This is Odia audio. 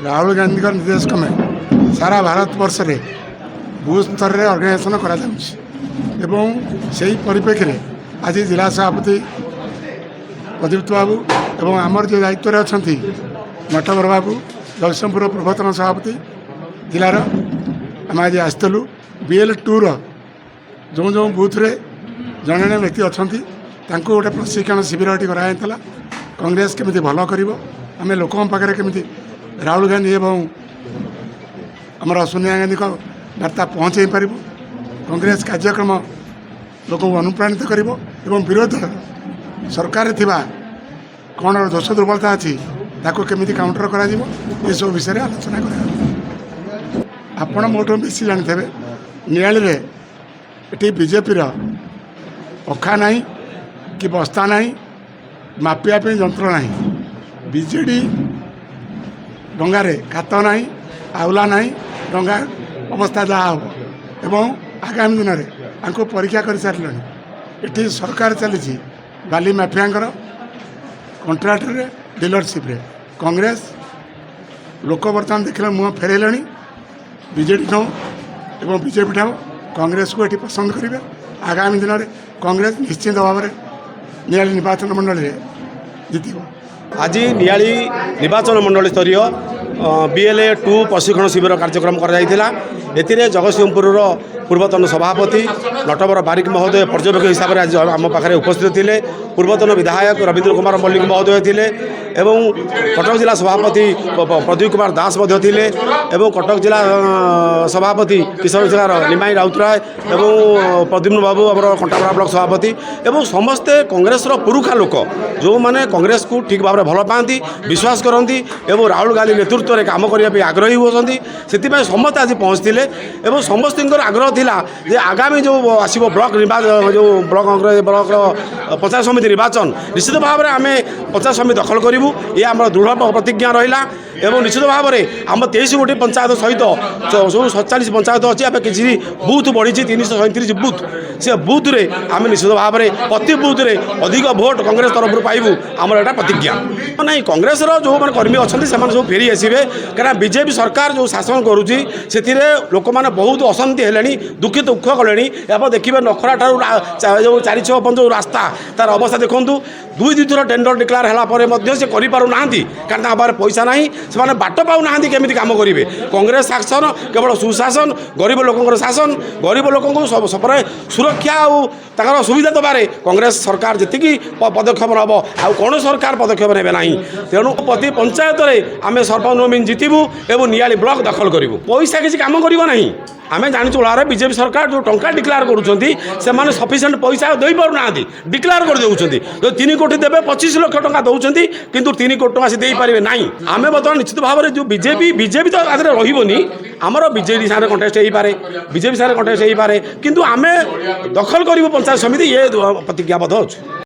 ରାହୁଲ ଗାନ୍ଧୀଙ୍କ ନିର୍ଦ୍ଦେଶ କ୍ରମେ ସାରା ଭାରତବର୍ଷରେ ବୁଥ୍ ସ୍ତରରେ ଅର୍ଗାନାଇଜେସନ୍ କରାଯାଉଛି ଏବଂ ସେହି ପରିପ୍ରେକ୍ଷୀରେ ଆଜି ଜିଲ୍ଲା ସଭାପତି ପ୍ରଦୀପ୍ତ ବାବୁ ଏବଂ ଆମର ଯେଉଁ ଦାୟିତ୍ୱରେ ଅଛନ୍ତି ନଟବର ବାବୁ, ଜଗତସିଂହପୁର ପୂର୍ବତନ ସଭାପତି ଜିଲ୍ଲାର, ଆମେ ଆଜି ଆସିଥିଲୁ। ବିଏଲ୍ ଟୁର ଯେଉଁ ଯେଉଁ ବୁଥରେ ଜଣେ ଜଣେ ବ୍ୟକ୍ତି ଅଛନ୍ତି, ତାଙ୍କୁ ଗୋଟେ ପ୍ରଶିକ୍ଷଣ ଶିବିର ଏଠି କରାଯାଇଥିଲା। କଂଗ୍ରେସ କେମିତି ଭଲ କରିବ, ଆମେ ଲୋକଙ୍କ ପାଖରେ କେମିତି ରାହୁଲ ଗାନ୍ଧୀ ଏବଂ ଆମର ସୋନିଆ ଗାନ୍ଧୀଙ୍କ ବାର୍ତ୍ତା ପହଞ୍ଚାଇ ପାରିବୁ, କଂଗ୍ରେସ କାର୍ଯ୍ୟକ୍ରମ ଲୋକଙ୍କୁ ଅନୁପ୍ରାଣିତ କରିବ ଏବଂ ବିରୋଧୀ ଦଳ ସରକାରରେ ଥିବା କ'ଣ ଦୋଷ ଦୁର୍ବଳତା ଅଛି, ତାକୁ କେମିତି କାଉଣ୍ଟର କରାଯିବ, ଏସବୁ ବିଷୟରେ ଆଲୋଚନା କରାଯିବ। ଆପଣ ମୋଠୁ ବେଶୀ ଜାଣିଥିବେ, ନିଆଳିରେ ଏଠି ବିଜେପିର ଅଖା ନାହିଁ କି ବସ୍ତା ନାହିଁ, ମାପିବା ପାଇଁ ଯନ୍ତ୍ର ନାହିଁ। ବିଜେଡ଼ି ଡଙ୍ଗାରେ କାତ ନାହିଁ, ଆଉଲା ନାହିଁ, ଡଙ୍ଗା ଅବସ୍ଥା ଯାହା ହେବ। ଏବଂ ଆଗାମୀ ଦିନରେ ତାଙ୍କୁ ପରୀକ୍ଷା କରିସାରିଲେଣି। ଏଠି ସରକାର ଚାଲିଛି ବାଲି ମାଫିଆଙ୍କର କଣ୍ଟ୍ରାକ୍ଟରେ, ଡିଲରସିପ୍ରେ। କଂଗ୍ରେସ ଲୋକ ବର୍ତ୍ତମାନ ଦେଖିଲେ ମୁହଁ ଫେରାଇଲେଣି ବିଜେଡ଼ି ଠାଉଁ ଏବଂ ବିଜେପି ଠାଉଁ। କଂଗ୍ରେସକୁ ଏଠି ପସନ୍ଦ କରିବେ। ଆଗାମୀ ଦିନରେ କଂଗ୍ରେସ ନିଶ୍ଚିତ ଭାବରେ ନିଆଳି ନିର୍ବାଚନ ମଣ୍ଡଳୀରେ ଜିତିବ। ଆଜି ନିଆଳି ନିର୍ବାଚନ ମଣ୍ଡଳୀ ସ୍ତରୀୟ ବିଏଲ୍ଏ ଟୁ ପ୍ରଶିକ୍ଷଣ ଶିବିର କାର୍ଯ୍ୟକ୍ରମ କରାଯାଇଥିଲା। ଏଥିରେ ଜଗତସିଂହପୁରର ପୂର୍ବତନ ସଭାପତି ନଟବର ବାରିକ ମହୋଦୟ ପର୍ଯ୍ୟବେକ୍ଷକ ହିସାବରେ ଆଜି ଆମ ପାଖରେ ଉପସ୍ଥିତ ଥିଲେ। ପୂର୍ବତନ ବିଧାୟକ ରବୀନ୍ଦ୍ର କୁମାର ମଲ୍ଲିକ ମହୋଦୟ ଥିଲେ ଏବଂ କଟକ ଜିଲ୍ଲା ସଭାପତି ପ୍ରଦୀପ କୁମାର ଦାସ ମଧ୍ୟ ଥିଲେ ଏବଂ କଟକ ଜିଲ୍ଲା ସଭାପତି କିଶୋର ଜିଲ୍ଲାର ନିମାଇ ରାଉତରାୟ ଏବଂ ପ୍ରଦ୍ୟୁମ୍ନ ବାବୁ, ଆମର କଣ୍ଟାପଡ଼ା ବ୍ଲକ ସଭାପତି ଏବଂ ସମସ୍ତେ କଂଗ୍ରେସର ପୁରୁଖା ଲୋକ, ଯେଉଁମାନେ କଂଗ୍ରେସକୁ ଠିକ୍ ଭାବରେ ଭଲ ପାଆନ୍ତି, ବିଶ୍ୱାସ କରନ୍ତି ଏବଂ ରାହୁଲ ଗାନ୍ଧୀ ନେତୃତ୍ୱରେ କାମ କରିବା ପାଇଁ ଆଗ୍ରହୀ ହେଉଛନ୍ତି। ସେଥିପାଇଁ ସମସ୍ତେ ଆଜି ପହଞ୍ଚିଥିଲେ ଏବଂ ସମସ୍ତଙ୍କର ଆଗ୍ରହ ଥିଲା ଯେ ଆଗାମୀ ଯେଉଁ ଆସିବ ବ୍ଲକ ନିର୍ବାଚନ, ଯେଉଁ ବ୍ଲକର ପଞ୍ଚାୟତ ସମିତି ନିର୍ବାଚନ, ନିଶ୍ଚିତ ଭାବରେ ଆମେ ପଞ୍ଚାୟତ ସମିତି ଦଖଲ କରିବୁ। ଇଏ ଆମର ଦୃଢ଼ ପ୍ରତିଜ୍ଞା ରହିଲା ଏବଂ ନିଶ୍ଚିତ ଭାବରେ ଆମ 23 ଗୋଟି ପଞ୍ଚାୟତ ସହିତ ସବୁ 47 ପଞ୍ଚାୟତ ଅଛି। ଏବେ କିଛି ବୁଥ୍ ବଢ଼ିଛି, 337 ବୁଥ୍। ସେ ବୁଥ୍ରେ ଆମେ ନିଶ୍ଚିତ ଭାବରେ ପ୍ରତି ବୁଥ୍ରେ ଅଧିକ ଭୋଟ କଂଗ୍ରେସ ତରଫରୁ ପାଇବୁ, ଆମର ଏଇଟା ପ୍ରତିଜ୍ଞା। ନାଇଁ, କଂଗ୍ରେସର ଯେଉଁମାନେ କର୍ମୀ ଅଛନ୍ତି, ସେମାନେ ସବୁ ଫେରି ଆସିବେ। କାରଣ ବିଜେପି ସରକାର ଯେଉଁ ଶାସନ କରୁଛି, ସେଥିରେ ଲୋକମାନେ ବହୁତ ଅଶାନ୍ତି ହେଲେଣି, ଦୁଃଖିତ ଦୁଃଖ କଲେଣି। ଆପଣ ଦେଖିବେ, ନଖରା ଠାରୁ ଯେଉଁ ଚାରି ଛଅ ପର୍ଯ୍ୟନ୍ତ ଯେଉଁ ରାସ୍ତା, ତାର ଅବସ୍ଥା ଦେଖନ୍ତୁ। ଦୁଇ ଦୁଇ ଥର ଟେଣ୍ଡର ଡିକ୍ଲାର ହେଲା ପରେ ମଧ୍ୟ ସେ କରିପାରୁନାହାନ୍ତି, କାରଣ ତାଙ୍କ ପାଖରେ ପଇସା ନାହିଁ। ସେମାନେ ବାଟ ପାଉନାହାନ୍ତି କେମିତି କାମ କରିବେ। କଂଗ୍ରେସ ଶାସନ କେବଳ ସୁଶାସନ, ଗରିବ ଲୋକଙ୍କର ଶାସନ। ଗରିବ ଲୋକଙ୍କୁ ସବୁ ସୁରକ୍ଷା ଆଉ ତାଙ୍କର ସୁବିଧା ଦେବାରେ କଂଗ୍ରେସ ସରକାର ଯେତିକି ପଦକ୍ଷେପ ନେବ, ଆଉ କୌଣସି ସରକାର ପଦକ୍ଷେପ ନେବେ ନାହିଁ। ତେଣୁ ପ୍ରତି ପଞ୍ଚାୟତରେ ଆମେ ସରପଞ୍ଚ ନୋମିନି ଜିତିବୁ ଏବଂ ନିଆଳି ବ୍ଲକ ଦଖଲ କରିବୁ। ପଇସା କିଛି କାମ କରିବ ନାହିଁ। ଆମେ ଜାଣିଛୁ, ଓଳାରେ ବିଜେପି ସରକାର ଯେଉଁ ଟଙ୍କା ଡିକ୍ଲାର କରୁଛନ୍ତି, ସେମାନେ ସଫିସିଏଣ୍ଟ ପଇସା ଦେଇପାରୁନାହାନ୍ତି, ଡିକ୍ଲାର କରିଦେଉଛନ୍ତି। ଯଦି 3 କୋଟି ଦେବେ, 25 ଲକ୍ଷ ଟଙ୍କା ଦେଉଛନ୍ତି, କିନ୍ତୁ 3 କୋଟି ଟଙ୍କା ସେ ଦେଇପାରିବେ ନାହିଁ। ଆମେ ବର୍ତ୍ତମାନ ନିଶ୍ଚିତ ଭାବରେ ଯେଉଁ ବିଜେପି ତ ଆଦେହରେ ରହିବନି। ଆମର ବିଜେଡି ସାଙ୍ଗରେ କଣ୍ଟେଷ୍ଟ ହେଇପାରେ, ବିଜେପି ସାଙ୍ଗରେ କଣ୍ଟେଷ୍ଟ ହେଇପାରେ, କିନ୍ତୁ ଆମେ ଦଖଲ କରିବୁ ପଞ୍ଚାୟତ ସମିତି, ଇଏ ପ୍ରତିଜ୍ଞାବଦ୍ଧ ଅଛୁ।